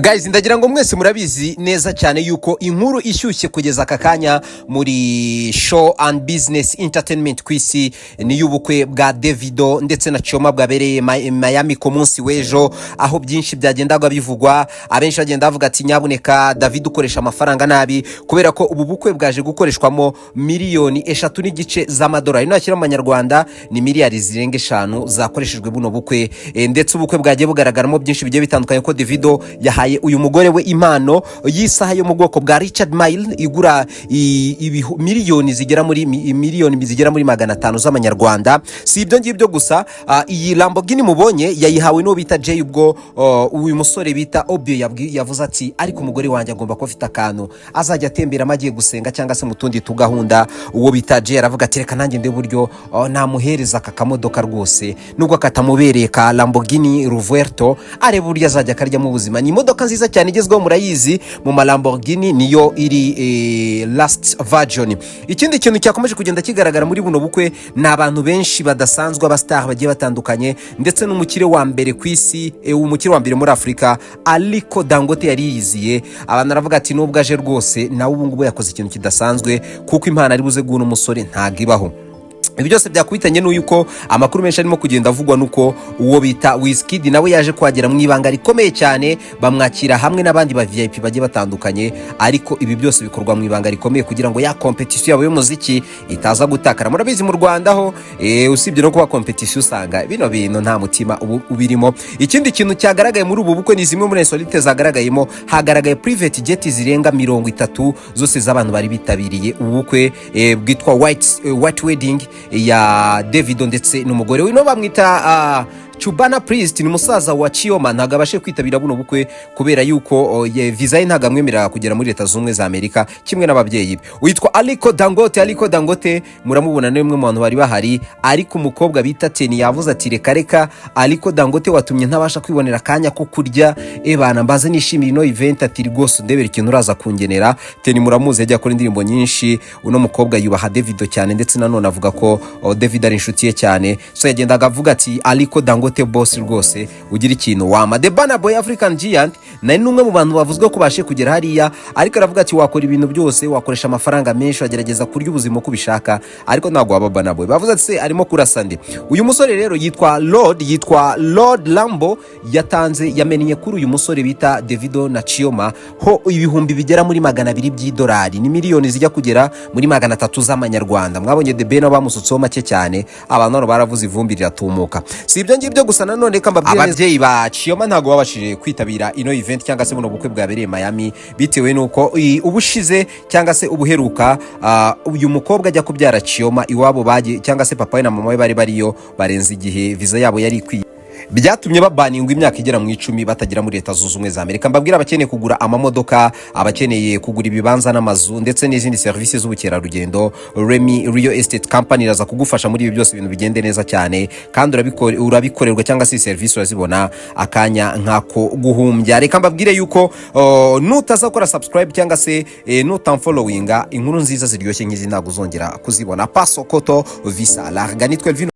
Guys, ndagira ngo mwese murabizi neza cyane yuko inkuru ishyushye kugeza aka kanya muri show and business entertainment ku isi ni y'ubukwe bwa Davido ndetse na Chioma bwabereye Miami ku munsi w'ejo, aho byinshi byagendaga bivugwa. Abenshi bagenda bavuga ati: "Nyabuneka, Davido ukoresha amafaranga nabi," kubera ko ubu bukwe bwaje gukoreshwamo miliyoni 3.5 z'amadolari. Nashyira mu manyarwanda ni miliyari zirenga 5 zakoreshejwe buno bukwe. Ndetse ubukwe bwagiye bugaragaramo byinshi bigiye bitandukanye, ko Davido yahaye uyu mugore we impano y'isaha yo mu bwoko bwa Richard Mille igura miliyoni zigera muri 500 z'amanyarwanda. Si ibyo ngibyo gusa, iyi Lamborghini mubonye yayihawe n'uwo bita Jay, ubwo uyu musore bita Obio yavuze ati: "Ariko umugore wanjye agomba kuba afite akantu azajya atemberamo agiye gusenga cyangwa se mu tundi tugahunda." Uwo bita Jay aravuga ati: "Reka nanjye ndebe uburyo namuhereza aka kamodoka rwose, nubwo katamubereye, ka Lamborghini Revuelto, areba uburyo azajya akaryamo ubuzima." Ni imodoka nziza cyane igezweho, murayizi mu ma Lamborghini niyo iri last version. Ikindi kintu cyakomeje kugenda kigaragara muri buno bukwe ni abantu benshi badasanzwe, abastar bagiye batandukanye, ndetse n'umukire wa mbere ku isi, umukire wa mbere muri Afurika, Aliko Dangote, yari yiyiziye. Abantu aravuga ati: "Nubwo aje rwose, nawe ubu ngubu yakoze ikintu kidasanzwe, kuko impano ari buze guha umusore ntabwo ibaho." Ibi byose byakubitanye n'uko amakuru menshi arimo kugenda avugwa nuko uwo bita Wizkid nawe yaje kuhagera mu ibanga rikomeye cyane, bamwakira hamwe n'abandi ba VIP bagiye batandukanye, ariko ibi byose bikorwa mu ibanga rikomeye kugira ngo ya competition yabo y'umuziki itaza gutakara. Murabizi mu Rwanda ho, usibye no kuba competition, usanga bino bintu nta mutima ubu ubirimo. Ikindi kintu cyagaragaye muri ubu bukwe ni zimwe muri insolite zagaragayemo. Hagaragaye private jet zirenga 30 zose z'abantu bari bitabiriye ubu bukwe bwitwa white wedding ya Davido ndetse n'umugore we. No bamwita Chubana Priest, ni musaza wa Chioma, ntabwo abashe kwitabira buno bukwe kubera yuko visa ye ntabwo amwemerera kugera muri Leta Zunze Ubumwe za Amerika kimwe n'ababyeyi be. Witwa Aliko Dangote. Aliko Dangote muramubona, ni umwe mu bantu bari bahari, ariko umukobwa bita Teni yavuze ati: "Reka reka, Aliko Dangote watumye ntabasha kwibonera akanya ko kurya, ebana mbaze nishimira ino event." Ati: "Rwose ndebera ikintu uraza kungenera." Teni muramuzi, yagiye akora indirimbo nyinshi. Uno mukobwa yubaha Davido cyane, ndetse nanone avuga ko David ari inshuti ye cyane. So yagendaga avuga ati: "Aliko Dangote boss, rwose ugira ikintu wama." The Burna Boy, African Giant, nari n'umwe mu bantu bavuzwe ko bashe kugera hariya, ariko aravuga ati: "Wakora ibintu byose, wakoresha amafaranga menshi, wagerageza kurya ubuzima uko ubishaka, ariko ntabwo waba Burna Boy." Bavuze ati: "Se arimo kurasa nde?" Uyu musore rero yitwa Lord Lambo, yatanze, yamennye kuri uyu musore bita Davido na Chioma ho ibihumbi bigera muri 200 by'idolari, ni miliyoni zijya kugera muri 300 z'amanyarwanda. Mwabonye The Ben bamusutseho make cyane, abantu hano baravuze, ivumbi riratumuka. Si ibyo ngibyo gusa, nanone reka mbabwire, ababyeyi ba Chioma ntabwo babashije kwitabira ino event cyangwa se buno bukwe bwabereye Miami, bitewe n'uko ubushize cyangwa se ubuheruka, uyu mukobwa ajya kubyara Chioma, iwabo bagiye cyangwa se papa we na mama we bari bariyo barenze igihe visa yabo yari ikwiye, byatumye babaningwa imyaka igera mu 10 batagera muri Leta Zunze Ubumwe za Amerika. Mbabwira abakeneye kugura amamodoka, abakeneye kugura ibibanza n'amazu ndetse n'izindi serivisi z'ubukerarugendo, Remy Real Estate Company iraza kugufasha muri ibi byose, ibintu bigende neza cyane, kandi urabikorerwa cyangwa se serivisi urazibona akanya nk'ako guhumbya. Reka mbabwire yuko nutaza gukora subscribe cyangwa se nutamfollowinga, inkuru nziza ziryoshye nk'izi ntabwo uzongera kuzibona. Paso koto visa larga, nitwe Elvino.